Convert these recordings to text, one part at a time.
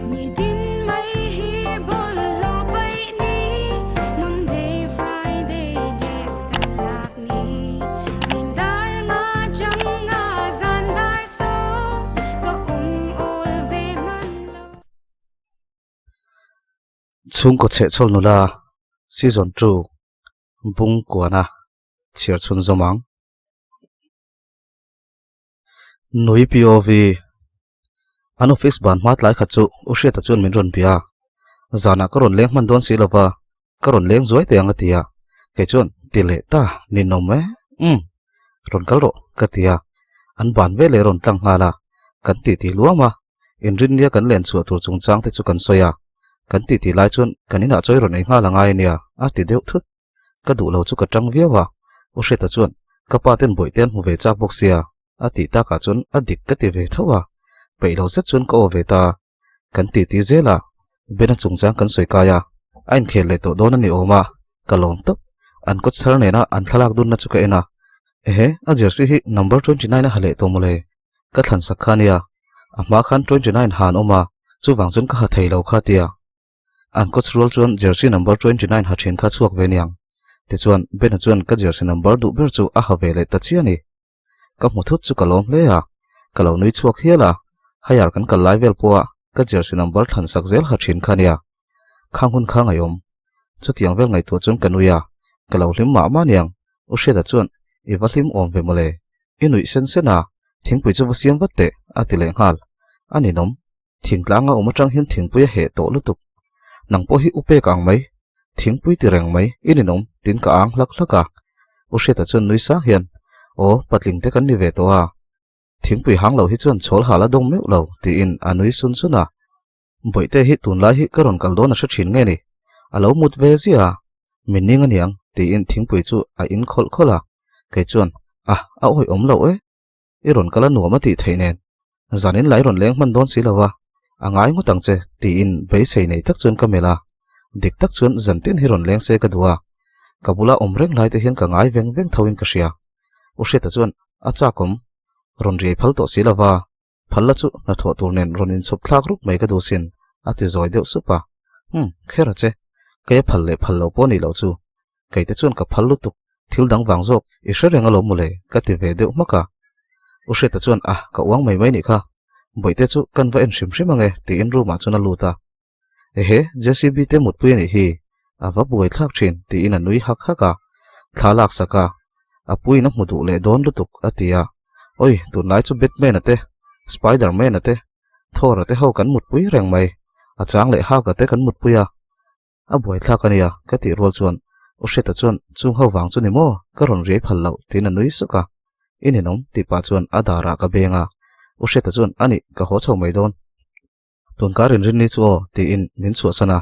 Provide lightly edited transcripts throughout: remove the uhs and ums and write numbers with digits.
Nitin mai hi bawlhhlawh paih ni, Monday, Friday gas kan lak ni. Zing dar nga chang nga zan dar sawm, ka awm awl ve hman lo. Chhungkaw chhehchhawl nula Season 2 Bung kuana chhiar chhun zawm ang. Nui POV An office ban hma tlai khat chu U Hriata chuan min rawn bia a, zanah ka rawn leng hman dawn si lova, ka rawn leng zuai teh ang a ti a, kei chuan ti leh ta ninawm e, umm rawn kal rawh ka ti a, an ban veleh rawn tlang nghal a, kan titi luam a, inrinnia kan len chhuah tur chungchang te chu kan sawi a, kan titi lai chuan kan inah chawi rawn ei nghal a ngai ania a ti deuh thut. Ka duh lo chu ka tang viau a, U Hreta chuan ka pa ten bawihte an hmu ve chak bawk sia a tih takah chuan a dik ka ti ve tho a, peih lo zet chuan ka aw ve ta. Kan titi zel a, Bena chungchang kan sawi kai a, a inkhel leh tawh dawn a ni awm a, ka lawm tawp. An kawtchhar nena an thlalak dunna chu ka en a, ehe a jersey hi number 29 a ha leh tawh mawle, ka thlan sak kha ania, a hma khan 29 ha an awm a, chuvang chuan ka ha thei lo kha tia. An coach rual chuan jersey number 29 ha thin kha chhuak ve niang. Tichuan, Bena chuan ka jersey number duh ber chu a ha ve leh ta chiah a ni. Ka hmu thut chu ka lawm hle a, ka lo nui chhuak hial a, higher kan kal lai vel pawha ka jersey number thlan sak zel ha thin kha nia. Khang hun kha ngaihawm. Chutiang vel ngaihtuah chuan ka nui a, ka lo hlim mah mah niang. U Hriata chuan, I va hlim awm ve mawle. I nuih sen sen a, thingpui chu va siam vat teh, a ti leh nghal. A ninawm. Thingtlanga awm atang hian thingpui a heh tawh lutuk. Nang pawh hi u pek ang mai. Thingpui ti reng mai, i ninawm, tin ka ang hlak hlak a. U Hriata chuan nui sang hian, Aw, patling te kan ni ve tawh a. Thingpui hang lo hi chuan chhawl hal a dawng meuh lo, tiin a nui sun sun a. Bawihte hi tunlai hi ka rawn kal dawn a hre thin nge ni? A lo mut ve ziah a. Min ning aniang, tiin thingpui chu a in khawlh khawlh a. Kei chuan, A, a awihawm loh e. I rawn kal a nuam a tih theih nen, zanin lai rawn leng hman dawn si lo a, a ngai ngawt ang che, tiin beisei nei tak chuan ka melh a. Dik tak chuan zan tin hi rawn leng se ka duh a, ka bula awm reng lai te hian ka ngai veng veng tho in ka hria. U Hriata chuan a chak awm, rawn riai phal tawh si lo va, phal la chu hnathawh tur nen rawn inchhawp thlak rup mai ka duh sin, a ti zawi deuh sup a. Umm, kher a che, kei a phal leh phal lo pawh a nih loh chu, Kei te chuan ka phal lutuk, thil dang vang zawk, i hre reng alawm mawle, ka ti ve deuh hmak a. U Hriata chuan a, ka uang mai mai nih kha, Bawihte chu kan va en hrim hrim ange tiin room ah chuan a lut a. Ehe, JCB te mutpui a nih hi, a va buai thlak thin tiin a nui hak hak a, thla lak sak a, a puiin a hmu duh leh dawn lutuk a ti a. Oi, tunlai chu Batman a te, Spider Man a te, Thor a te ho kan mutpui reng mai, a chang leh Hulk a te kan mutpui a, A buaithlak a nia, ka tih rual chuan U Hriata chuan chung ho vang chu ni maw, ka rawn riai phal loh tiin a nui suk a. I ninawm tih pah chuan a darah ka beng a, U Hriata chuan a nih, ka haw chho mai dawn. Tun ka rin rin ni chu aw tiin min chhuahsan a.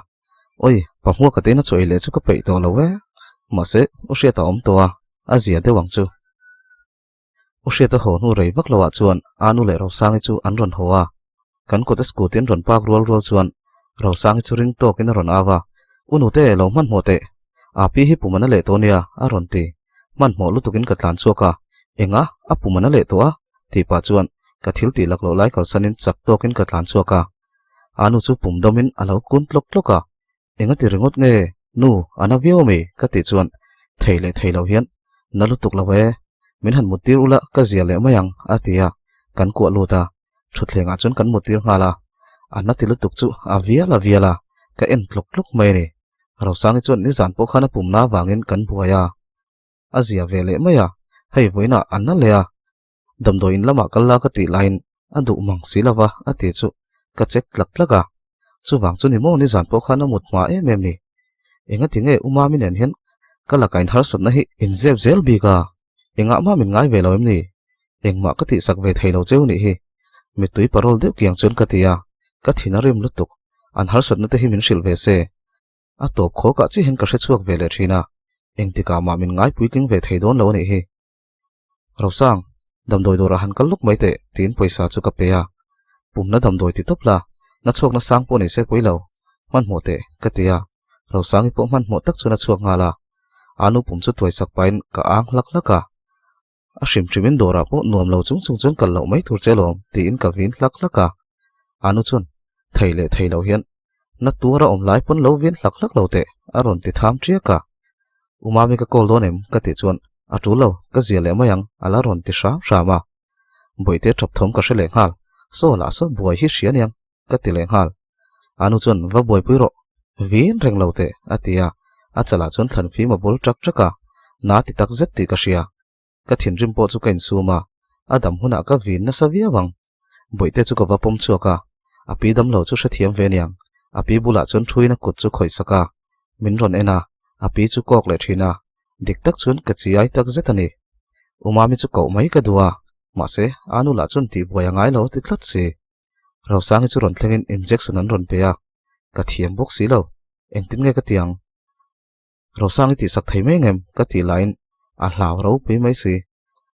Oi, pa hmuak ka tein a chaw ei leh chu ka peih tawh lo e. Mahse, U Hriata a awm tawh a, a zia deuh ang chu. U Hriata haw hnu rei vak loah chuan Anu leh Rosangi chu an rawn haw a, kan kawta scooty an rawn park rual rual chuan Rosangi chu ring tawkin a rawn au a, U nute lo hmanhmawh teh, Api hi pum ana leh tawh nia a rawn ti, hmanhmawh lutukin ka tlan chhuak a, Enga, a pum ana leh tawh a? tih pah chuan ka thil tih lak loh lai kalsanin chak tawkin ka tlan chhuak a, Anu chu pum dawmin a lo kun tlawk tlawk a, Enga ti ringawt nge nu a na viau ami ka tih chuan thei leh thei lo hian na lutuk lo e, min han mut tir ula ka zia leh mai ang a ti a, kan kuah lut a, thutthleng ah chuan kan mut tir nghal a, a na ti lutuk chu a vial a vial a, ka en tluk tluk mai a ni. Rosangi chuan nizan pawh khan a pumna avangin kan buai a, a zia ve leh mai a, hei vawiinah a na leh a, Damdawi in lamah kal la ka tih laiin a duh mang si lo va a ti chu ka check tlak tlak a, chuvang chu ni maw nizan pawh khan a mut hma em em ni. Engati nge U Mami nen hian ka lakah in harsatna hi in zep zel bik a, engah mah min ngai ve lo em ni? Engmah ka tihsak ve thei lo cheu nih hi. Mittui parol deuh kiang chuan ka ti a, ka thin a rim lutuk, an harsatna te hi min hrilh ve se. A tawp khawkah chiah hian ka hre chhuak ve leh thin a, engtikah mah min ngai puitling ve thei dawn lo a nih hi. Rosang, damdawi dawrah han kal lawk mai teh, tiin pawisa chu ka pe a. Pumna damdawi ti tawp la, na chhuakna sang pawh nei se pawi lo, hmanhmawh teh, ka ti a. Rosangi pawh hmanhmawh tak chuan a chhuak nghal a. A nu pum chu tuai sak pahin ka ang hlak hlak a. A hrim hrimin dawrah pawh nuam lo chung chung chuan kal loh mai tur che lawm, tiin ka vin hlak hlak a. A nu chuan, Thei leh thei lo hian na tuar a awm lai pawn lo vin hlak hlak lo teh a rawn ti tham ṭiak a. U Mami ka call dawn em? ka tih chuan a ṭul lo, ka zia leh mai ang a la rawn ti hram hram a. Bawihte ṭap thawm ka hre leh nghal, saw lah saw buai hi hria aniang ka ti leh nghal. Anu chuan va buaipui rawh, vin reng lo teh a ti a, a chalah chuan thlan fim a bul ṭak ṭak a, na ti tak zet tih ka hria. Ka thinrim pawh chu ka insum a, a dam hunah ka vin nasa viau ang. Bawihte chu ka va pawm chhuak a, a pi damlo chu hrethiam ve aniang, a pi bulah chuan thuin a kut chu khawih sak a, min rawn en a, a pi chu kawk leh thin a, dik tak chuan ka chi ai tak zet a ni. U Mami chu koh mai ka duh a, mahse Anu lah chuan tihbuai a ngai lo ti tlat si. Rosangi chu rawn thlengin injection an rawn pe a, ka thiam bawk si lo, engtin nge ka ti ang? Rosangi tihsak thei mai ngem ka tih laiin a hlau ropui mai si.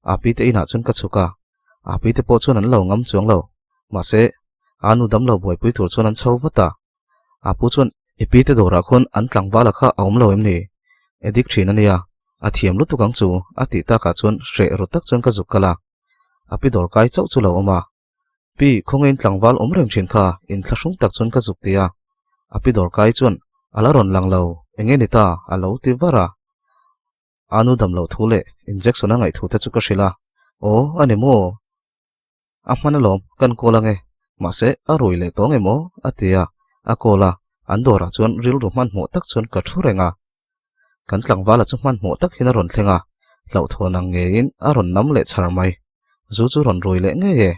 Api te inah chuan ka chhuk a, Api te pawh chuan an lo ngam chuang lo. Mahse, a nu damlo buaipui tur chuan an chho vat a. Apu chuan i pi te dawrah khawn an tlangvala kha a awm lo em ni? Edik thin a nia, a thiam lutuk ang chu a tih takah chuan hreh ru tak chuan ka zuk kal a. Api dawr kai chauh chu lo awm a. Pi, khawngain tlangval awm reng thin kha inthlahrung tak chuan ka zuk ti a. A pi dawrkai chuan a la rawn lang lo, eng nge ni ta? a lo ti var a. A nu dam loh thu leh injection a ngaih thu te chu ka hrilh a. Aw, a ni maw? A hman alawm, kan call ange. Mahse, a rui leh tawng em aw? a ti a. A call a, an dawrah chuan rilru hmanhmawh tak chuan ka thu reng a. Kan tlangvala chu hmanhmawh tak hian a rawn thleng a, hlauhthawn ang ngeiin a rawn nam leh chhar mai. Zu chu rawn rui leh ngei e,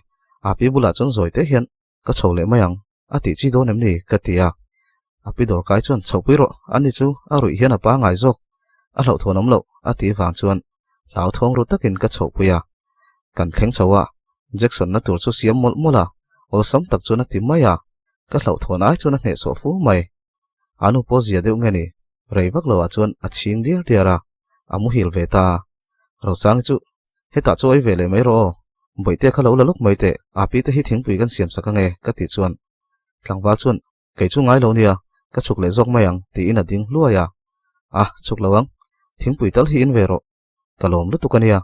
Api bulah chuan zawi te hian ka chho leh mai ang, a tih chi dawn em ni? ka ti a. Api dawrkai chuan chhohpui rawh, ani chu a ruih hian a pangai zawk, a hlauhthawn awm loh, a tih vang chuan hlauthawng ru takin ka chhohpui a. Kan thleng chho a, Jackson na tur chu siam mawlh mawlh a, awlsam tak chuan a ti mai a, ka hlauhthawn ai chuan a hnehsawh fu mai. A nu pawh zia deuh nge ni? Rei vak loah chuan a chhing diar diar a, a muhil ve ta a. Rosangi chu, Hetah chu ei ve leh mai rawh aw, Bawihte kha lo la lawk mai teh, Api te hi thingpui kan siam sak ange ka tih chuan tlangval chuan, Kei chu ngai lo nia, ka chhuk leh zawk mai ang tiin a ding hluai a. A, chhuk lo ang, thingpui tal hi in ve rawh, ka lawm lutuk ania,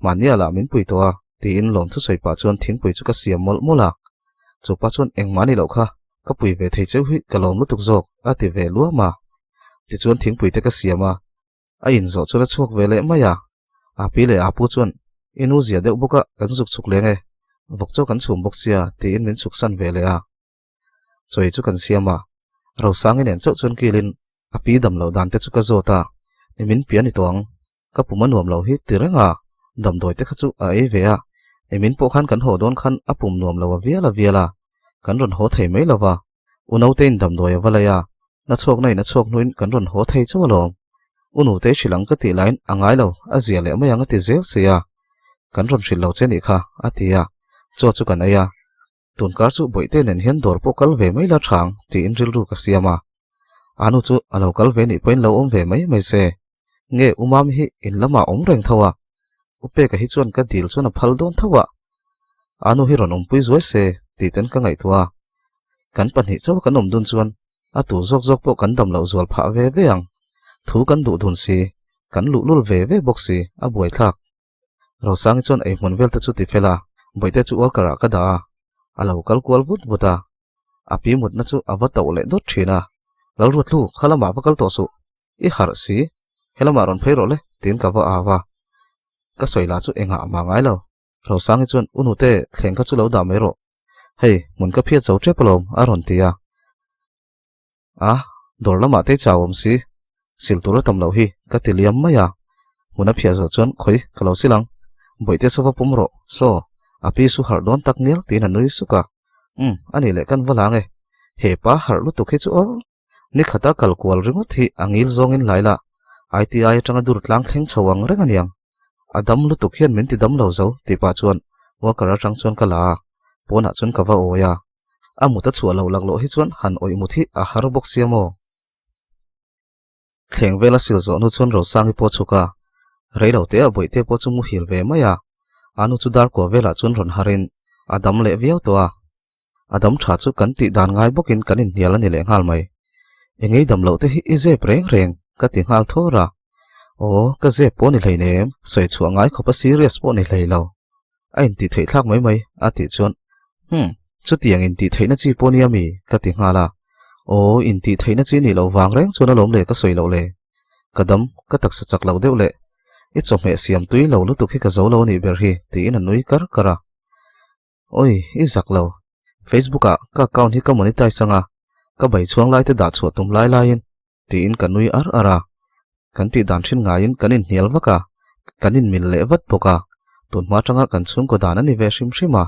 mahnia lah min pui tawh a, tiin lawm thusawi pah chuan thingpui chu ka siam mawlh mawlh a. Chupa chuan engmah ni loh kha, ka pui ve thei cheu hi ka lawm lutuk zawk, a ti ve luam a. Tichuan thingpui te ka siam a, a inzawh chuan a chhuak ve leh mai a. Api leh Apu chuan, I nu zia deuh bawk a, kan zuk chhuk leng e, vawk chaw kan chhum bawk sia, tiin min chhuk san ve leh a. Chawi chu kan siam a, Rosangi nen chauh chuan kilin a pi dam loh dan te chu ka zawt a, ni min pian ni tawh ang, ka pum a nuam lo hi ti reng a, damdawi te kha chu a ei ve a, ni min pawh khan kan haw dawn khan a pum nuam lo a vial a vial a, kan rawn haw thei mai lo va, u naute in damdawi a va lei a, na chhuak na in a chhuak hnuin kan rawn haw thei chauh alawm, u nute hrilh ang ka tih laiin a ngai lo, a zia leh mai ang a ti zel si a, kan rawn hrilh lo che nih kha, a ti a, chaw chu kan ei a. Tunkar chu Bawihte nen hian dawr pawh kal ve mai la thang tiin rilru ka siam a. Anu chu a lo kal ve nih pawhin lo awm ve mai mai se. Nge U Mami hi in lamah awm reng tho a. U Peka hi chuan ka dil chuan a phal dawn tho a. Anu hi rawn awmpui zuai se tih ten ka ngaihtuah a. Kan pahnih chauh a kan awm dun chuan a tu zawk zawk pawh kan dam loh zual phah ve ve ang. Thu kan duh dun si, kan luhlul ve ve bawk si a buaithlak. Rosangi chuan ei hmun vel te chu ti fel a, Bawihte chu worker ah ka dah a, a lo kal kual vut vut a, a pi mutna chu a va tauh leh dawt thin a, Lalruatlu, kha lamah va kal tawh suh, i harh si, helamah rawn phei rawh le, tiin ka va au a, ka sawi lah chu engah mah ngai lo, Rosangi chuan U nute, thleng kha chu lo dah mai rawh, hei, hmun ka phiat zo tep alawm, a rawn ti a. A, dawr lamah te chau awm si, sil tur a tam loh hi ka ti liam mai a. Hmun a phiah zawh chuan khawi ka lo sil ang, Bawihte saw va pawm rawh, saw, a pi su harh dawn tak ngial tiin a nui suk a. Umm, a nih leh kan va lang e, he pa harh lutuk hi chu aw, ni khata kal kual ringawt hi a ngil zawngin hlai la, ITI atanga dur tlang thleng chho ang reng a niang. A dam lutuk hian min ti dam lo zo tih pah chuan walker atang chuan ka la a, pawnah chuan ka va awi a. A mut a chhuah loh laklawh hi chuan han awih mut hi a har bawk sia maw? Thleng vela sil zawh hnu chuan Rosangi pawh a chhuk a, rei lo te a bawihte pawh chu muhil ve mai a, a nu chu dar kua velah chuan rawn harin a dam leh viau tawh a. A dam tha chu kan tih dan ngai bawkin kan inhnial a ni leh nghal mai. Engei dam loh te hi i zep reng reng ka ti nghal thawr a. Aw, ka zep pawh ni hleinem, sawi chhuah ngai khawp a serious pawh ni hlei lo. A intih theih thlak mai mai a tih chuan, Humm, Chutiang intih theihna chi pawh nia mi? ka ti nghal a. Aw, intih theihna chi nih loh vang reng chuan alawm le ka sawi loh le. Ka dam, ka taksa chak loh deuh leh i chawhmeh siam tui lo lutuk hi ka zo lo anih ber hi, tiin a nui kar kar a. Oi, i zak lo. Facebook ah ka account hi ka monetize anga, ka bai chhuang lai te dah chhuah tum lai laiin, tiin ka nui ar ar a. Kan tih dan thin ngaiin kan inhnial vak a, kan inmil leh vat bawk a, tunhma atanga kan chhungkaw dan a ni ve hrim hrim a.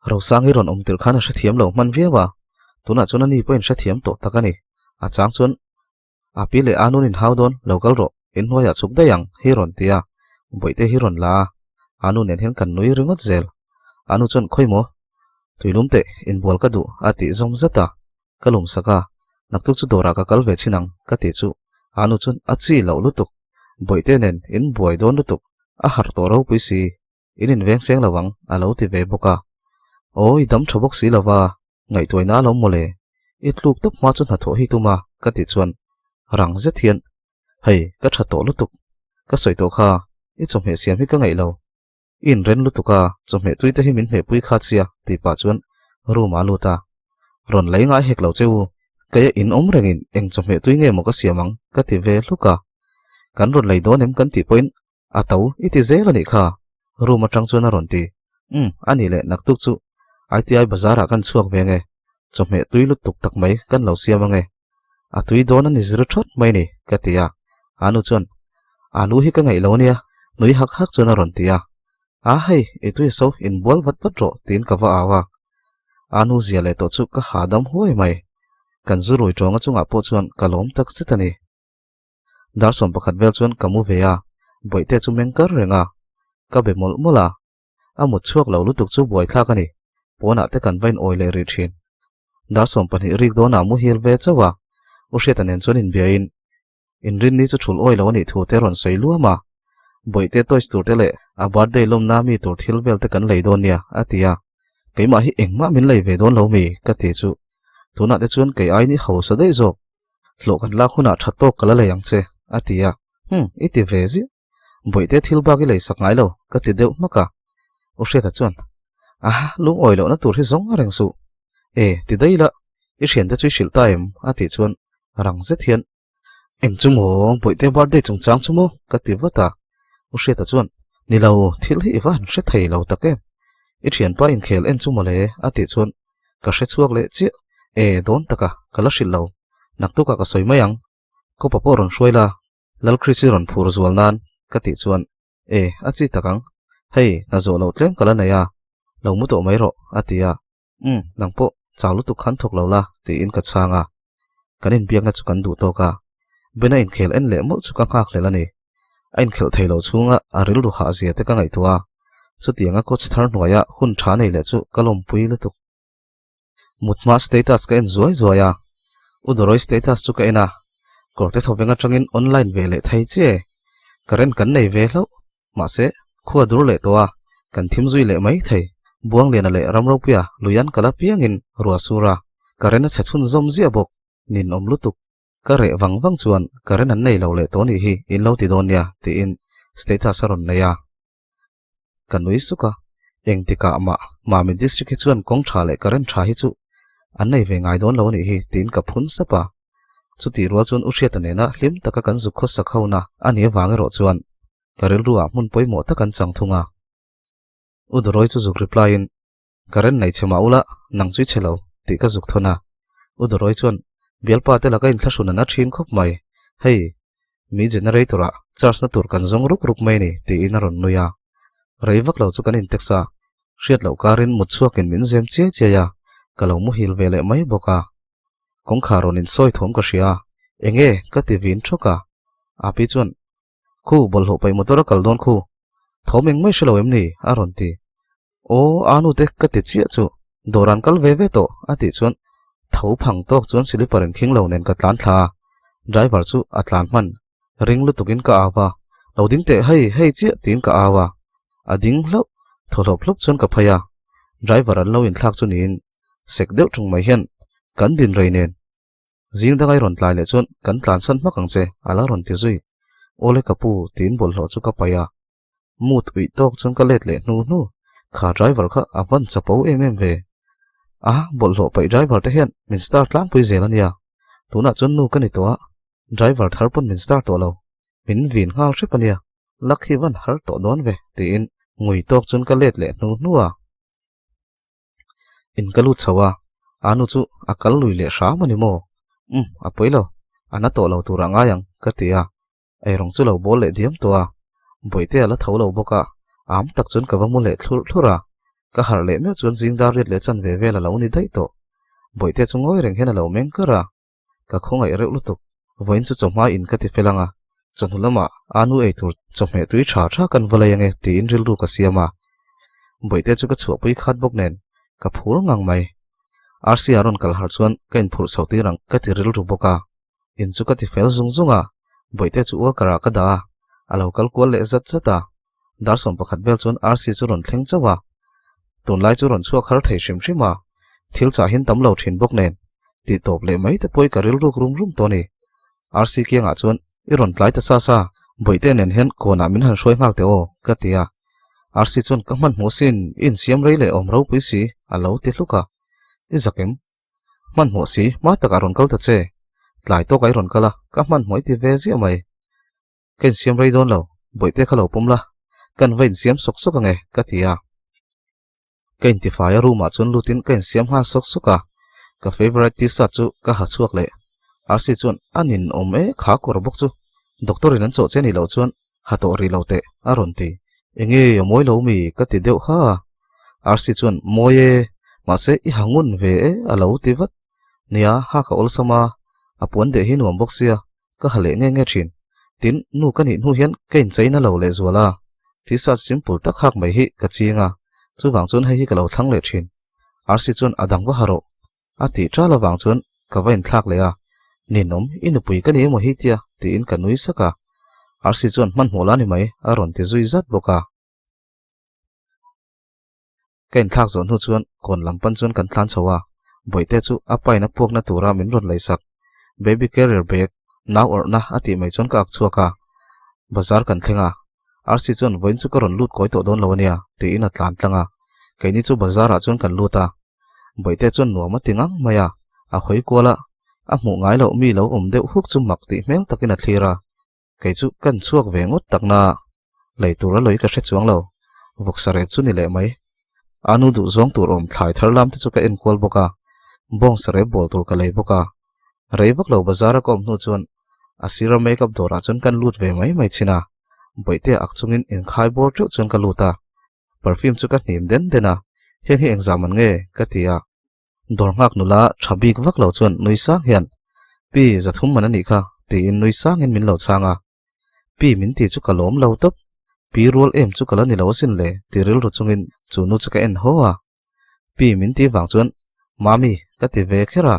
Rosang hi rawn awm tirh khan a hrethiam lo hman viau a, tunah chuan ani pawhin hrethiam tawh tak a ni. A chang chuan a pi leh a nun inhau dawn lo kal rawh, inhnuaiah chhuk daih ang hi rawn ti a, bawihte hi rawn la a, a nu nen hian kan nui ringawt zel. A nu chuan khawi maw? Tuilum teh, inbual ka duh a tih zawm zat a, ka lum sak a, naktuk chu dawrah ka kal ve chin ang ka tih chu a nu chuan a chi loh lutuk, bawihte nen inbuai dawn lutuk, a harh tawh ropui si. In inveng seng lo ang, a lo ti ve bawk a. Aw, i dam tha bawk si lo va, ngaihtuaina a lo mawle. I tluk tawp hma chu hnathawh hi tum a, ka tih chuan rang zet hian, Hei, ka tha tawh lutuk. Ka sawi tawh kha, i chawhmeh siam hi ka ngaih lo. I inren lutuk a, chawhmeh tui te hi min hmehpui kha chia, tih pah chuan room ah a lut a. Rawn lei ngai hek lo che u, keia in awm rengin eng chawhmeh tui nge maw ka siam ang, ka ti ve hluk a. Kan rawn lei dawn em kan tih pawhin A to i ti zel a nih kha, room atang chuan a rawn ti. Umm, a nih leh naktuk chu ITI bazar ah kan chhuak ve nge, chawhmeh tui lutuk tak mai kan lo siam ange. A tui dawn a ni zir thawt mai ni, ka ti a. A nu chuan, Alu hi ka ngaih lo nia, nui hak hak chuan a rawn ti a. A hei, i tui so, inbual vat vat rawh, tiin ka va au a. A nu zia leh tawh chu ka hahdam huai mai. Kan zu rui tawnga chungah pawh chuan ka lawm tak zet a ni. Dar 11 vel chuan ka mu ve a, bawihte chu meng kar reng a, ka be mawlh mawlh a, a mut chhuak lo lutuk chu buaithlak a ni, pawnah te kan va in awi leh rih thin. Dar 20 rik dawnah muhil ve chauh a, U Hriata nen chuan inbiain inrinni chu thul awi lo a nih thu te rawn sawi luam a, bawihte toys tur te leh a birthday lawmna mi tur thil vel te kan lei dawn nia a ti a, keimah hi engmah min lei ve dawn lo mi ka ti chu tunah te chuan kei aini hausa daih zawk. Hlawh kan lak hunah tha tawk ka la lei ang che, a ti a. Hum, i ti ve ziah. Bawihte thil bak i lei sak ngai lo, ka ti deuh hmak a. U Hriata chuan, Aha, lungawi lohna tur hi zawng reng suh. E, ti daih la, i thiante chu i hrilh ta em? a tih chuan rang zet hian, Eng chu maw, Bawihte birthday chungchang chu maw? ka ti vat a. U Hriata chuan, Ni lo, thil hi i va han hre thei lo tak em? I thianpa inkhel en chu mawle, a tih chuan Ka hre chhuak leh chiah. E, dawn taka, ka la hrilh lo. Naktukah ka sawi mai ang. Kawpa pawh rawn hruai la, Lalchris i rawn phur zual nan, ka tih chuan, E, a chi tak ang. Hei, hna zawh loh tlem ka la nei a, lo mu tawh mai rawh, a ti a. Umm, nang pawh chau lutuk khan thawk lo la, tiin ka chhang a. Kan inbiakna chu kan duh tawk a. Bena inkhel en leh mawlh chu ka nghakhlel a ni. A inkhelh thei lo chhunga a rilru hah zia te ka ngaihtuah a, chutianga coach thar hnuaia hun tha nei leh chu ka lawmpui lutuk. Mut hma status ka en zuai zuai a, U Doroi status chu ka en a, kawrte thawveng atangin online ve leh thei che, current kan nei ve hlauh, mahse khua dur leh tawh a, kan thim zui leh mai thei, Buangliana leh Ramropuia lui an kal apiangin ruah sur a, current a chhe chhunzawm ziah bawk, ninawm lutuk. Ka reh vang vang chuan current an nei lo leh tawh nih hi in lo ti dawn nia tiin status a rawn nei a. Ka nui suk a, engtikah mah Mami district hi chuan kawng tha leh current tha hi chu an nei ve ngai dawn lo nih hi tiin ka phun sap a. Chutih rual chuan U Hriata nena hlim taka kan zuk khawsak hona a nih avang erawh chuan ka rilru ah hmun pawimawh tak an chang thung a. U Dawrawi chu zuk reply in Current nei chhe mah ula, nang chu i chhe lo, tih ka zuk thawn a. U Dawrawi chuan, Bialpa te laka inthlahrun an a thin khawp mai. Hei, mi generator ah charge na tur kan zawng ruk ruk mai ni, tiin a rawn nui a. Rei vak lo chu kan intex a, hriat loh karin mut chhuakin min zem chiai chiai a, ka lo muhil ve leh mai bawk a. Kawngkhar rawn insawi thawm ka hria a, Enge? ka ti vin thawk a. Api chuan, Khu, bawlhhlawh paih motor a kal dawn khu. Thawm eng mai hre lo em ni? a rawn ti. Aw, a nute ka ti chiah chu. Dawr an kal ve ve tawh, a tih chuan tho phang tawk chuan slipper in khing lo nen ka tlan thla a. Driver chu a tlan hman. Ring lutukin ka au a. Lo ding teh hei, hei chiah tiin ka au a. A ding hlauh, thaw hlawp hlawp chuan ka phei a. Driver an lo inthlak chu niin sek deuh ṭung mai hian kan din rei nen. Zing danga i rawn tlai leh chuan kan tlan san hmak ang che, a la rawn ti zui. Awle ka pu, tiin bawlhhlawh chu ka paih a. Mut uih tawk chuan ka let leh hnu hnu. Kha driver kha a van chapo em em ve. A, bawlhhlawh paih driver te hian min star tlangpui zel a nia. Tunah chuan nu ka ni tawh a, driver thar pawn min star tawh lo. Min vin nghal hrep a nia. Lak hi van har tawh dawn ve, tiin ngui tawk chuan ka let leh hnu hnu a. In ka lut chho a, a nu chu a kal lui leh hram a ni maw? Umm, a pawi lo, a na tawh lo tur a ngai ang, ka ti a. Eirawng chu lo bawl leh diam tawh a, Bawihte a la tho lo bawk a, am tak chuan ka va mu leh thlurh thlurh a, ka harh leh meuh chuan zing dar riat leh chan ve vel a lo ni daih tawh. Bawihte chu ngawi reng hian a lo meng kar a, ka khawngaih reuh lutuk. Vawiin chu chawhma in ka ti fel ang a, chawhnu lamah a nu ei tur chawhmeh tui tha tha kan va lei ange tiin rilru ka siam a. Bawihte chu ka chhuahpui khat bawk nen ka phur ngang mai. Rc a rawn kal harh chuan ka inphurh chho tir ang ka ti rilru bawk a. In chu ka ti fel zung zung a, Bawihte chu walker ah ka dah a, a lo kal kual leh zat zat a. Dar 11 vel chuan RC chu rawn thleng chauh a, tunlai chu rawn chhuak har thei hrim hrim a, thil chah hin tam lo thin bawk nen, tih tawp leh mai te pawh i ka rilruk rum rum tawh a ni. RC kiangah chuan i rawn tlai ta sa sa, Bawihte nen hian kawnah min han hruai nghal teh aw, ka ti a. RC chuan ka hmanhmawh sin, i insiam rei leh awm ropui si, a lo ti hluk a. I zak em? Hmanhmawh si, hma takah rawn kal ta che. Tlai tawkah i rawn kal a, ka hmanhmawh i ti ve ziah mai. Ka insiam rei dawn lo, bawihte kha lo pawm la, kan va insiam sawk sawk ange, ka ti a. Ka intifai a room ah chuan lutin ka insiam nghal sawk sawk a, ka favourite t-shirt chu ka ha chhuak leh. Rc chuan a nin awm e kha kawr bawk chu, doctor in an chawh che nih loh chuan ha tawh rih lo teh, a rawn ti. Enge a mawi lo mi? ka ti deuh ha a. Rc chuan mawi e, mahse i ha ngun ve e a lo ti vat. Nia, ha ka awlsam a, a puan deh hi nuam bawk sia, ka ha leh nge nge thin. Tin, nu ka nih hnu hian ka incheina lo leh zual a, t-shirt simple tak hak mai hi ka ching a, chuvang chuan hei hi ka lo thlang leh thin. Rc chuan a dang va ha rawh a tih ṭal avang chuan ka va inthlak leh a, Ninawm, i nupui ka ni emaw hi tia tiin ka nui sak a. Rc chuan hmanhmawh la ni mai a rawn ti zui zat bawk a. Ka inthlak zawh hnu chuan kawn lam pan chuan kan tlan chho a, Bawihte chu a pain a puakna tura min rawn leisak. Baby carrier bag, nau awrhna a tih mai chuan ka ak chhuak a. Bazar kan thleng a, RC chuan vawiin chu ka rawn lut kawi tawh dawn lo ania tiin a tlan tlang a. Keini chu bazar ah chuan kan lut a, Bawihte chuan nuam a ti ngang mai a, a hawi kual a, a hmuh ngai loh mi lo awm deuh huk chu mak tih hmel takin a thlir a. Kei chu kan chhuak ve ngawt tak na, lei tur a lawi ka hre chuang lo, vawksa rep chu ni leh mai. A nu duh zawng tur awm thlai thar lam te chu ka enkual bawk a, bawngsa rep bawl tur ka lei bawk a. Rei vak lo bazar a ka awm hnu chuan a sira makeup dawrah chuan kan lut ve mai mai chin a, bawihte ak chungin inkhai bawr teuh chuan ka lut a, perfume chu ka hnim den den a, heng hi engzah man nge ka ti a. Dawr nghak nula tha bik vak lo chuan nui sang hian, Pi, zathum man a nih kha, tiin nui sangin min lo chhang a. Pi min ti chu ka lawm lo tawp, pi rual em chu ka la ni lo asin le, ti rilru chungin chu nu chu ka en haw a. Pi min ti vang chuan, Mami, ka ti ve kher a.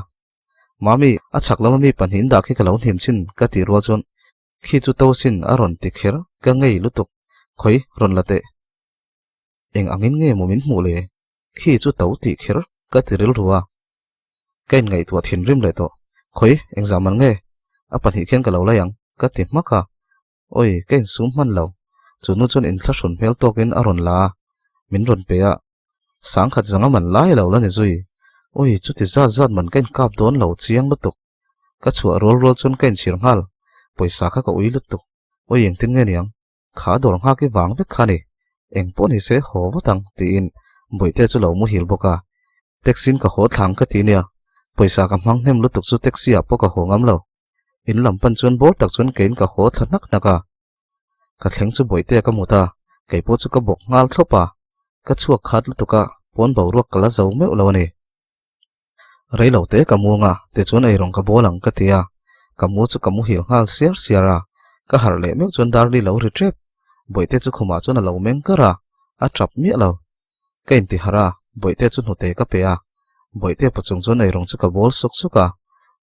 Mami, a chhak lama mi pahnihin dah khi ka lo hnim chin, ka tih rual chuan, Khi chu to sin a rawn ti kher, ka ngei lutuk, khawi rawn la teh. Eng angin nge maw min hmuh le? Khi chu to tih kher ka ti rilru a. Ka inngaihtuah thinrim leh tawh. Khawi, engzah man nge? A pahnih khian ka lo lai ang, ka ti hmak a. Awi, ka insum hman lo. Chu nu chuan inthlahrun hmel tawkin a rawn la a, min rawn pe a. Sangkhat zanga man lai lo la ni zui. Awi, chuti zat zat man ka inkap dawn lo chiang lutuk. Ka chhuah rual rual chuan ka inchhir nghal. Pawisa kha ka ui lutuk. Awi, engtin nge niang? Kha dawr nghak i vang vek kha ni, eng pawh ni se haw vat ang tiin Bawihte chu lo muhil bawk a. Taxi in ka haw thlang ka ti nia, pawisa ka hmang hnem lutuk chu taxi ah pawh ka haw ngam lo. In lam pan chuan bawr tak chuan keiin ka haw thla hnak hnak a. Ka thleng chu Bawihte ka mut a, kei pawh chu ka bawk nghal thlawp a. Ka chhuak khat lutuk a, pawn boruak ka la zo meuh lo a ni. Rei lo te ka muang a, tichuan eirawng ka bawl ang ka ti a, ka mu chu ka muhil nghal siar siar a, ka harh leh meuh chuan Darli lo ri tep, Bawihte chu khumah chuan a lo meng kar a, a tap miah lo. Ka inti harh a, Bawihte chu hnute ka pe a, Bawihte pachung chuan eirawng chu ka bawl suk suk a,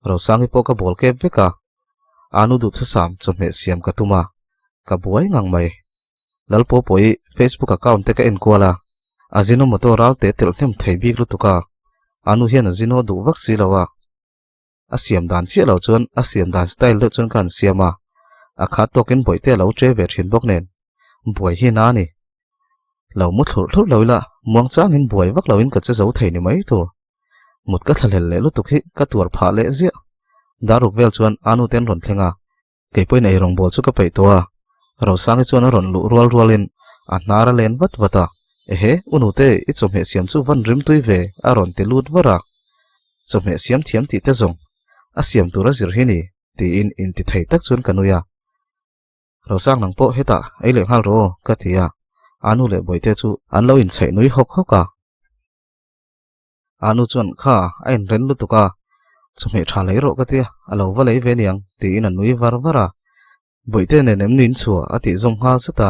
Rosangi pawh ka bawl kep vek a, Anu duhthusam chawhmeh siam ka tum a, ka buai ngang mai. Lalpawpawii Facebook account te ka enkual a, Ajinomoto ral te telh hnem thei bik lutuk a, a nu hian Ajino duh vak si lo a, a siam dan chiah lo chuan a siam dan style deuh chuan ka han siam a, a khat tawkin bawihte a lo che ve thin bawk nen, buai hi na a ni. Lo mu thlurh thlurh lo ila, Muangchangin buai vak loin ka che zo thei ni mai tur. Mut ka thlahlel leh lutuk hi ka tuar phah leh ziah. Daruk vel chuan Anu te an rawn thleng a. Kei pawhin ei rawngbâwl chu ka peih tawh a, Rosangi chuan a rawn luh rual rualin a hnar a len vat vat a, Ehe, u nute, i chawhmeh siam chu van rim tui ve, a rawn ti lut var a. Chawhmeh siam thiam tih te zawng a siam tur a zir hi ni, tiin inti thei tak chuan ka nui a. Rosang nang pawh hetah ei leh nghal rawh aw, ka ti a, a nu leh bawihte chu an lo inchhaih nui hawk hawk a. A nu chuan, Kha, a inren lutuk a, chawhmeh tha lei rawh ka tia, a lo va lei ve niang, tiin a nui var var a. Bawihte nen em nin chhuah a tih zawm nghal zet a.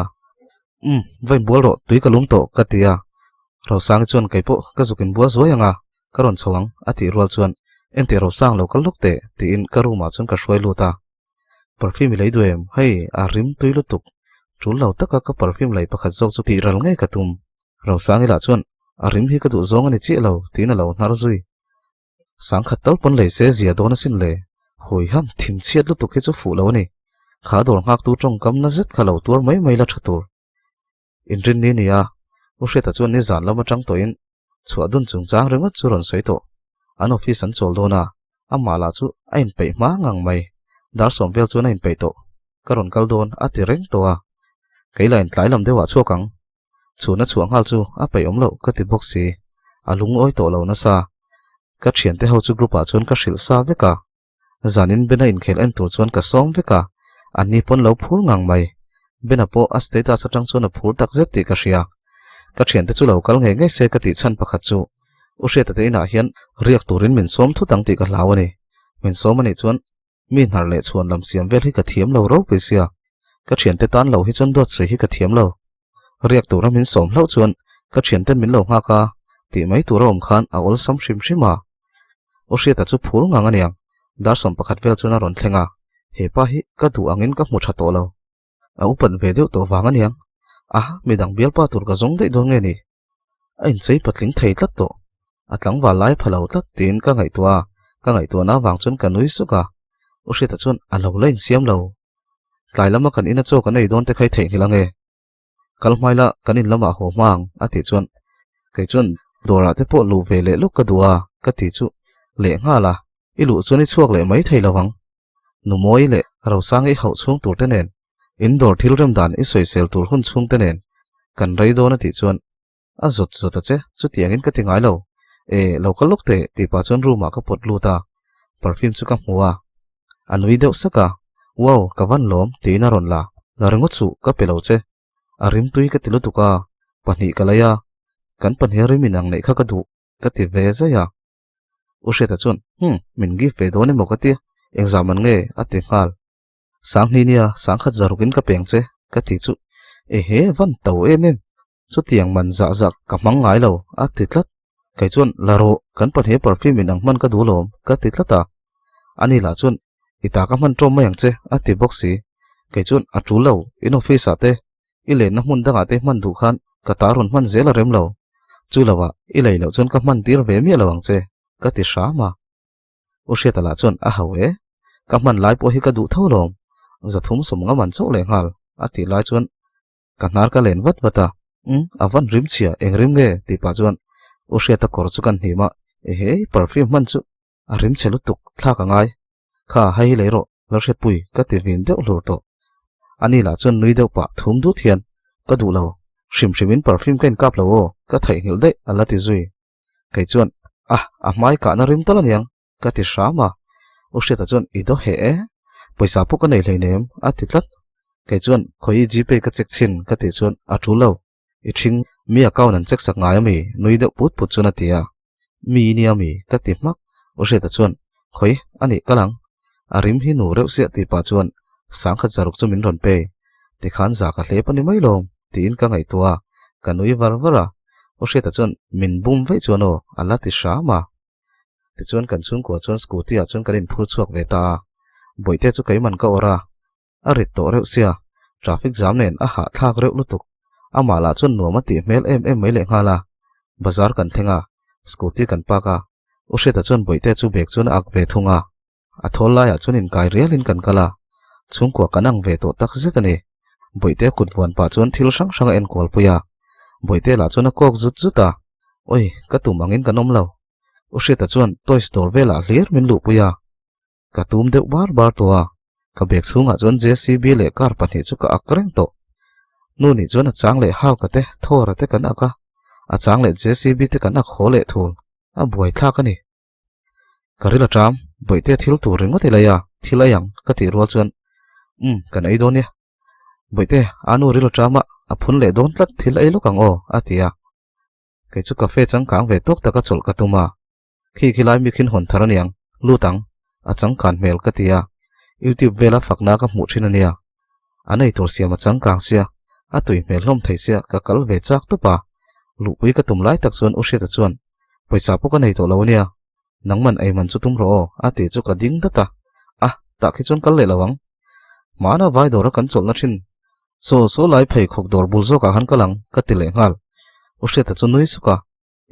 Umm, va inbual rawh, tui ka lum tawh, ka ti a. Rosangi chuan, Kei pawh ka zuk inbual zuai ang a, ka rawn chho ang, a tih rual chuan, Enteh Rosang lo kal lawk teh, tiin ka room ah chuan ka hruai lut a. Perfume i lei duh em? Hei, a rim tui lutuk. Tul lo taka ka perfume lei pakhat zawk chu tih ral ngei ka tum. Rosangi lah chuan, A rim hi ka duh zawng a ni chiah lo, tiin a lo hnar zui. Sangkhat tal pawn lei se zia dawn asin le. Hui ham, thinchhiat lutuk hi chu fuh lo a ni. Kha dawr nghaktu tawngkam na zet kha lo tuar mai mai la tha tur. Inrinni ni a, U Hriata chuan nizan lam atang tawhin chhuah dun chungchang ringawt chu rawn sawi tawh. An office an chawl dawn a, amah lah chu a inpeih hma ngang mai. Dar sawm vel chuan a inpeih tawh. Ka rawn kal dawn a ti reng tawh a. Kei lah in tlai lam deuhah chhuak ang. Chhuna chhuah nghal chu a peih awm loh ka ti bawk si. A lungawi tawh lo nasa. Ka thiante ho chu group ah chuan ka hrilh sa vek a. Zanin Bena inkhel en tur chuan ka sawm vek a, anni pawn lo phur ngang mai. Bena pawh a status atang chuan a phur tak zet tih ka hria. Ka thiante chu lo kal ngei ngei se ka tih chhan pakhat chu U Hriata te inah hian riak turin min sawm thut ang tih ka hlau a ni. Min sawm a nih chuan mi hnar leh chhuan lam siam vel hi ka thiam lo ropui sia. Ka thiante tan lo hi chuan dawt sawi hi ka thiam lo. Riak tura min sawm hlauh chuan ka thianten min lo nghak a, tih mai tura awm khan a awlsam hrim hrim a. U Hriata chu phur ngang a niang, dar 11 vel chuan a rawn thleng a, he pa hi ka duh angin ka hmu tha tawh lo. A upat ve deuh tawh vang a niang, a midang bialpa tur ka zawng daih dawn nge ni? A inchei patling thei tlat tawh, a tlangval lai pha lo tlat tiin ka ngaihtuah a, ka ngaihtuahna avang chuan ka nui suk a. U Hriata chuan a lo la insiam lo. Tlai lama kan ina chaw kan ei dawn te kha i theihnghilh ange. Kal hmai la kan in lamah haw hma ang a tih chuan kei chuan dawrah te pawh luh ve leh luk ka duh a ka ti chu leh nghal a, i luh chuan i chhuak leh mai thei lo ang. Numawi leh Rosang i hauh chhung tur te nen in dawr thil rem dan i sawisel tur hun chhung te nen kan rei dawn a tih chuan a zawt zawt a che, chutiangin ka ti ngai lo. E, lo kal lawk teh tih pah chuan room ah ka pawt lut a, perfume chu ka hmu a, a nui deuh sak a, Wow, ka van lawm tiin a rawn la, la ringawt suh, ka pe lo che. A rimtui ka ti lutuk a, pahnih ka lei a, kan pahnih a rim inang neih kha ka duh ka ti ve zai a. U Hriata chuan, Hum, min gift ve dawn emaw ka tia, engzah man nge? a ti nghal. Sanghni nia, sangkhat zarukin ka peng che, ka ti chu, Ehe, van to em em, chutiang man zah zah ka hmang ngai lo, a ti tlat. Kei chuan, La rawh, kan pahnih perfume in ang hman ka duh lawm, ka ti tlat a. Ani lah chuan, I ta ka hman ṭawm mai ang che, a ti bawk si. Kei chuan, A ṭul lo, in office ah te, i lenna hmun dangah te hman duh khan ka ta rawn hman zel a rem lo. Chu lovah, i lei loh chuan ka hman tir ve miah lo ang che, ka ti hram a. U Hriata lah chuan a hau e, ka hman lai pawh hi ka duh tho lawm, zathum sawm nga man chauh leh nghal a tih lai chuan ka hnar ka len vat vat a, umm a van rim chhia eng rim nge tih pah chuan U Hriata kawr chu kan hnim a, ehe perfume hman chu a rim chhe lutuk thlak a ngai, kha hei hi lei rawh lo hriatpui ka ti vin deuh hlur tawh. Ani lah chuan nui deuh pah thum dut hian ka duh lo, hrim hrimin perfume ka inkap lo aw ka theihnghilh daih a la ti zui. Kei chuan, Ah, a hmai kahna rim tal aniang, ka ti hram a. U Hriata chuan, I daw heh e, pawisa pawh ka nei hleinem, a ti tlat. Kei chuan, Khawi i Gpay ka check chhin, ka tih chuan, A tul lo, i ṭhing, mi account an check sak ngai ami? nui deuh put put chuan a ti a. Mi i nia mi? ka ti hmak. U Hriata chuan, Khawi, a nih kal ang. A rim hi nu reuh siah tih pah chuan sangkhat zaruk chu min rawn pe. Tikhan za ka hlep a ni mai lawm, tiin ka ngaihtuah a, ka nui var var a. U Hriata chuan min bum veih chuan aw a la ti hram a. Tichuan kan chhungkua chuan scooty ah chuan kan inphur chhuak ve ta a. Bawihte chu keiman ka awrh a, a rit tawh reuh sia, traffic jam nen a hahthlak reuh lutuk. Amah lah chuan nuam a tih hmel em em mai lehnghal a. Bazar kan thleng a, scooty kan park a, U Hriata chuan Bawihte chu bag chuan a ak ve thung a. A thawl laiah chuan inkai rialin kan kal a, chhungkua kan ang ve tawh tak zet a ni. Bawihte kut vuan pah chuan thil hrang hrang a enkual pui a. Bawihte lah chuan a kawk zut zut a, Oi, ka tum angin kan awm lo. U Hriata chuan toys dawr velah hlir min luhpui a. Ka tum deuh bar bar tawh a, ka bag chhungah chuan JCB leh car pahnih chu ka ak reng tawh. Nu nih chuan a chang leh Hauka te, Thawra te kan ak a, a chang leh JCB te kan ak haw leh thul, a buaithlak a ni. Ka ril a ṭam, Bawihte thil tur ringawt i lei a, thil ei ang ka tih rual chuan Umm, kan ei dawn nia. Bawihte, a nu ril a ṭam a, a phun leh dawn tlat thil ei lawk ang aw a ti a. Kei chu cafe changkang ve tawk taka chawlh ka tum a, Khi khi lai mi khin hawn thar aniang, lut ang, a changkan hmel ka ti a, YouTube vela fakna ka hmuh thin ania. An eitur siam a changkang sia, a tui hmel hlawm thei sia ka kal ve chak tawp a. Luhpui ka tum lai tak chuan U Hriata chuan, Pawisa pawh ka nei tawh lo ania, nangman eiman chu tum rawh aw a tih chu ka ding dat a, ah tah khi chuan kal leh lo ang. Hmana vai dawra kan chawlhna thin saw saw lai pheikhawk dawr bul zawkah khan kal ang ka ti leh nghal. U Hriata chu nui suk a.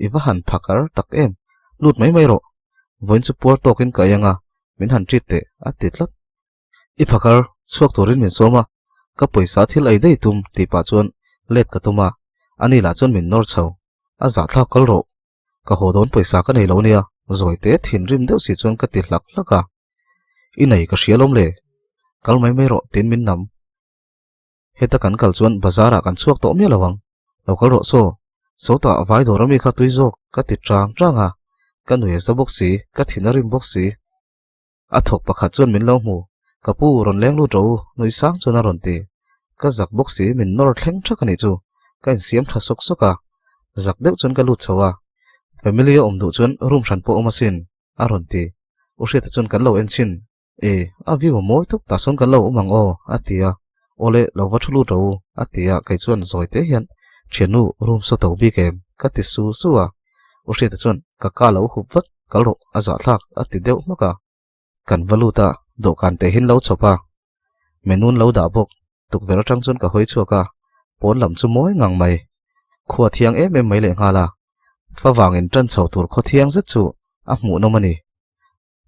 I va han phakar tak em? Lut mai mai rawh. Vawiin chu puar tawkin ka ei anga, min han treat teh, a ti tlat. I phakar, chhuak turin min sawm a, ka pawisa thil ei daih tum tih pah chuan let ka tum a, ani lah chuan min nawr chho. A zahthlak kal rawh. Ka haw dawn pawisa ka nei lo nia, zawi te thinrim deuh si chuan ka ti hlak hlak a. I nei ka hria lawm le. Kal mai mai rawh tiin min nam. Heta kan kal chuan bazar ah kan chhuak tawh miah lo ang. Lo kal rawh saw. Sawtah vai dawr ami kha tui zawk ka ti chang chang a, ka nui a za bawk si, ka thin a rim bawk si. A thawk pakhat chuan min lo hmu, ka pu rawn leng lut rawh u, nui sang chuan a rawn ti. Ka zak bawk si, min nawr thleng thak a nih chu, ka insiam tha sawk sawk a. Zak deuh chuan ka lut chho a. Family a awm duh chuan room hran pawh awm asin, a rawn ti. U Hriata chuan kan lo en chhin. E, a view a mawi tawp tah sawn kan lo awm ang aw, a ti a. Awle, lo va thu lut rawh u, a ti a, kei chuan zawi te hian, Thiannu, room saw to bik em? ka ti su su a. U Hriata chuan, Ka ka lo hup vat, kal rawh, a zahthlak, a ti deuh hmak a. Kan va lut a, dawhkan te hin lo chhawp a. Menu an lo dah bawk, tukverh atang chuan ka hawi chhuak a, pawn lam chu mawi ngang mai. Khua thiang em em mai lehnghal a, favangin tan chho tur khaw thiang zet chu a hmuhnawm a ni.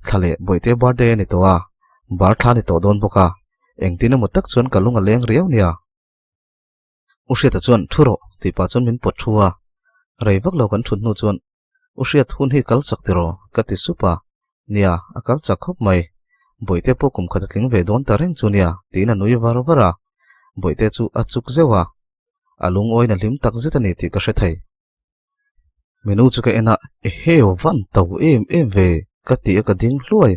Thla leh Bawihte birthday a ni tawh a, bar thla a ni tawh dawn bawk a, engtin emaw tak chuan ka lung a leng riau nia. U Hriata chuan thu rawh tih pah chuan min pawt thu a, rei vak lo kan thut hnu chuan U Hriat hun hi kal chak tiraw ka ti sup a, nia a kal chak khawp mai, Bawihte pawh kum khat a tling ve dawn ta reng chu nia tiin a nui var var a, Bawihte chu a chuk zeuh a, a lungawiin a hlim tak zet a ni tih ka hre thei. Menu chu ka en a, Eheu van to em em ve ka ti a ka ding hluai.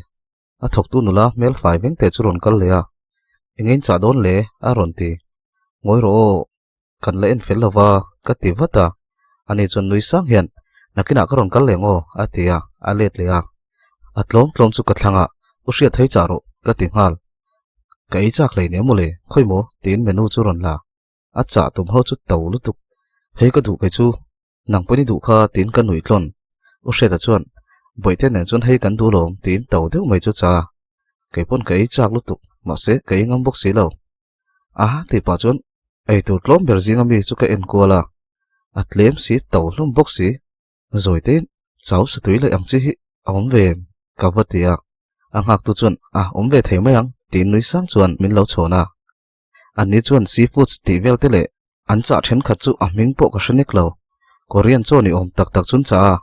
A thawktu nula hmel fai veng teh chu rawn kal leh a, Eng chah dawn le? a rawn ti. Ngawi rawh aw, kan la en fel lo va ka ti vat a. Ani chuan nui sang hian, Nakinah ka rawn kal leh ang aw a ti a, a let leh a. A tlawm tlawm chu ka thlang a, U hriat thei chah rawh ka ti nghal. Ka ei chak hlei nia mawle, khawi maw? tiin menu chu rawn la. A chah tum ho chu to lutuk. Hei ka duh kei chu, nang pawhin i duh kha tiin ka nuih tlawn. U Hriata chuan, Bawihte nen chuan hei kan duh lawm tiin to deuh mai chu cha. Kei pawn ka ei chak lutuk, mahse ka ei ngam bawk si lo. A tih pah chuan eitur tlawm ber zinga mi chu ka en kual a, a tlem si to hlawm bawk si. Zawitein chau satui leh ang chi hi a awm ve em? ka va ti a. A nghaktu chuan, A awm ve thei mai ang tiin nui sang chuan min lo chhawn a. Anni chuan seafoods tih vel te leh an chah thenkhat chu a hming pawh ka hre nek lo. Korean chaw ni awm tak tak chuan chah a,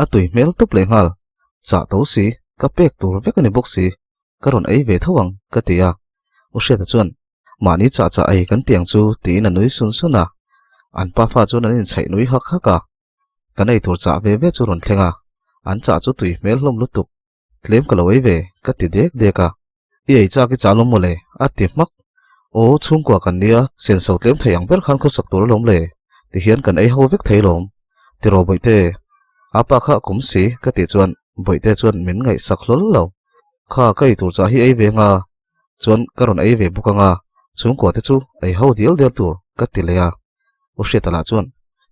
a tui hmel tawp leh nghal. Chah to si, ka pek tur vek a ni bawk si, ka rawn ei ve tho ang ka ti a. U Hriata chuan, Mahni chah chah ei kan ti ang chu tiin a nui sun sun a. An pafa chuan an inchhaih nui hak hak a. Kan ei tur chah ve ve chu rawn thleng a, an chah chu tui hmel hlawm lutuk. Tlem ka lo ei ve, ka ti dek dek a. I ei chak i chah lawm mawle, a ti hmak. Aw, chhungkua kan nia, senso tlem thei ang ber khan khawsak tur alawm le, tihian kan ei ho vek thei lawm. Tiraw Bawihte, a pa kha a kum si, ka tih chuan Bawihte chuan min ngaihsak hlawl lo. Kha, ka ei tur chah hi ei ve anga, chuan ka rawn ei ve bawk anga, chhungkua te chu ei ho dial dial tur, ka ti leh a. U Hriata lah chuan,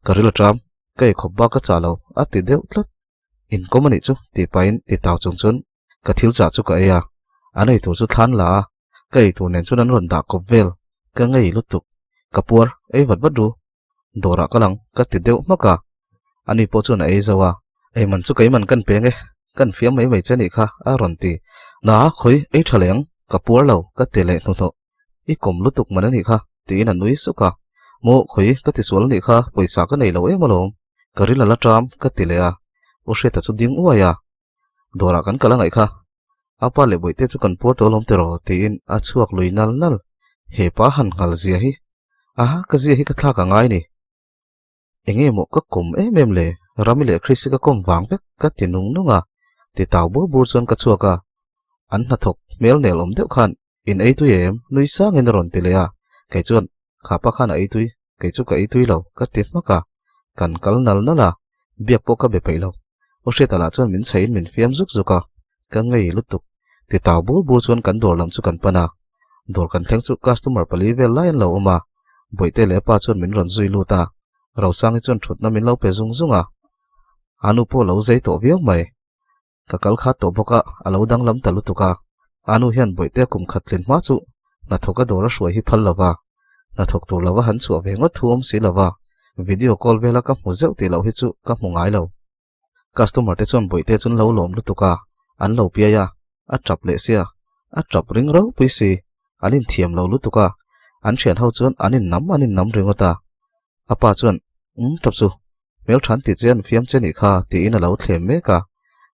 Ka ril a ṭam, ka ei khawp bak ka chah lo, a ti deuh tlat. Inkawm a nih chu tih pahin ti tau chung chuan ka thil chah chu ka ei a, an ei tur chu thlan la a, ka ei tur nen chuan an rawn dah kawp vel, ka ngei lutuk, ka puar ei vat vat ru, dawrah ka lang ka ti deuh hmak a, ani pawh chuan a ei zo a, ei man chu keiman kan peng e, kan fiam mai mai che nih kha a rawn ti, na khawi ei tha leh ang, ka puar lo ka ti leh hnuhnawh, i kawm lutuk man a nih kha tiin a nui suk a. Maw khawi ka ti sual anih kha pawisa ka nei lo em alawm, ka ril a la ṭam ka ti leh a, U Hriata chu ding uai a, dawrah kan kal a ngaih kha, a pa leh bawihte chu kan puar tawh alawm tiraw tiin a chhuak lui nal nal, he pa han nghal zia hi, aha ka zia hi ka thlak a ngai ni. Enge maw ka kawm em em le, Rami leh Chrissy ka kawm vang vek ka ti nung nung a, ti tau bur bur chuan ka chhuak a, an hnathawk hmel nel awm deuh khan in ei tui em? Nui sangin a rawn ti leh a, kei chuan kha pa khan a ei tui, kei chu ka ei tui lo ka ti hmak a, kan kal nal nal a, biak pawh ka be peih lo. U Hriata lah chuan min chhaiin min fiam zuk zuk a, ka ngei lutuk. Ti tau bur bur chuan kan dawr lam chu kan pan a, dawr kan thleng chu customer pali vel lai an lo awm a, Bawihte leh a pa chuan min rawn zui lut a, Rosangi chuan thutna min lo pe zung zung a, a nu pawh a lo zei tawh viau mai. Ka kal khat tawh bawk a, a lo danglam ta lutuk a, a nu hian Bawihte kum khat tlin hma chu hnathawk a dawr a hruai hi phal lo va, hnathawk tur lova han chhuah ve ngawt thu awm si lo va, video call vela ka hmu zeuh tih loh hi chu ka hmu ngai lo. Customer te chuan Bawihte chu an lo lawm lutuk a, an lo piai a, a tap leh sia, a tap ring ropui si, an inthiam lo lutuk a, an thian ho chuan an innam an innam ringawt a. A pa chuan, Um tap chu, hmelthan ti che an fiam che nih kha tiin a lo thlem mek a,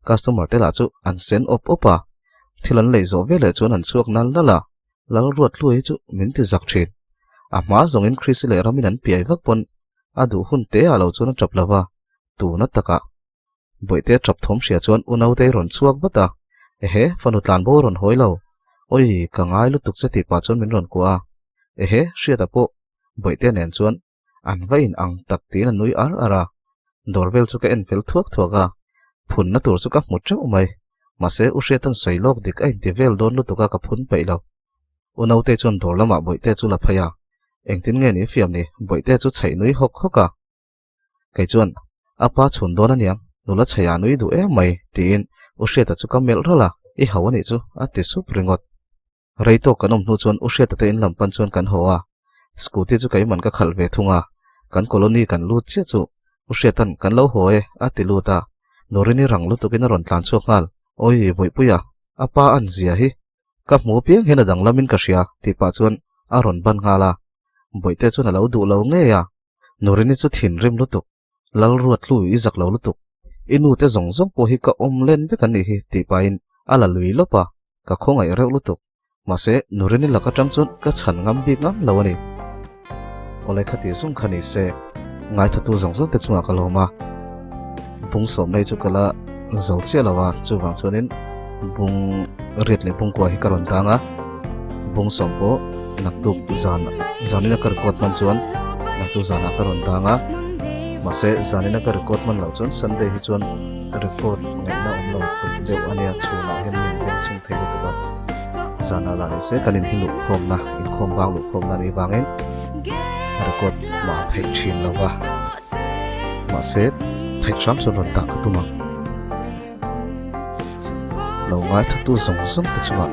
customer te lah chu an sen awp awp a, thil an lei zawh veleh chuan an chhuak nal nal a, Lalruathlua hi chu min ti zak thin. A hma zawngin Chrissy leh Ramin an piai vak pawn a duh hun te ah lo chuan a tap lo va, Tuna takah Bawihte tap thawm hria chuan u Nautei rawn chhuak vat a, Ehe, fanu tlan bo rawn hawi lo. Awi, ka ngai lutuk che tih pah chuan min rawn kuah a. Ehe, Hriata pawh Bawihte nen chuan an va in ang tak tiin a nui ar ar a. Dawr vel chu ka en fel thuak thuak a, phunna tur chu ka hmu teuh mai. Mahse, u Hriata'n sawi lawk dik a inti vel dawn lutuk a ka phun peih lo. U Nautei chuan dawr lamah Bawihte chu la phei a, Engtin nge ni fiam ni? Bawihte chu chhaih nui hawk hawk a. Kei chuan, A pa chhun dawn aniang, nula chhaiah nui duh em mai, tiin U Hriata chu ka melh rawlh a, I hau anih chu, a ti sup ringawt. Rei tawk kan awm hnu chuan U Hriata te in lam pan chuan kan haw a, scooty chu keiman ka khalh ve thung a, kan colony kan lut chiah chu U Hriata'n kan lo haw e, a ti lut a, Norini rang lutukin a rawn tlan chhuak nghal, Awi, Bawihpuia, a pa an zia hi, ka hmu apiang hian a danglamin ka hria, tih pah chuan a rawn ban nghal a, Bawihte chuan a lo duh lo ngei a. Norini chu thinrim lutuk, Lalruatlu i zak lo lutuk, i nu te zawng zawng pawh hi ka awm len vek an nih hi tih pahin a la lui lawp a, ka khawngaih reuh lutuk. Mahse, Norini lak atang chuan ka chhan ngam bik ngam lo a ni. Awle kha tih zawng kha ni se, ngaithatu zawng zawng te chungah ka lawm a, bung sawm nei chu ka la zo chiah lo a, chuvang chuanin bung riat leh bung kua hi ka rawn dang a, bung sawm pawh naktuk zan zanina ka record hman chuan naktuk zanah ka rawn dang a mahse zanina ka record hman loh chuan sunday hi chuan record ngaihna awm lo tum deuh a nia chhunah hian min beng chhung thei lutuk a zanah lah ni se kan inhi luhkhawmna inkhawm vang luhkhawmna anih vangin record mah theih thin lo va mahse theih hram chuan rawn dah ka tum ang. Lo ngaithatu zawng zawng te chungah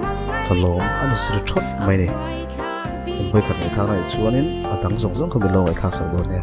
ka lawm a ni sir thawt mai ni. Invawi khat ngaihthlak na nih chuanin a dang zawng zawng kha min lo ngaihthlak sak dawn nia.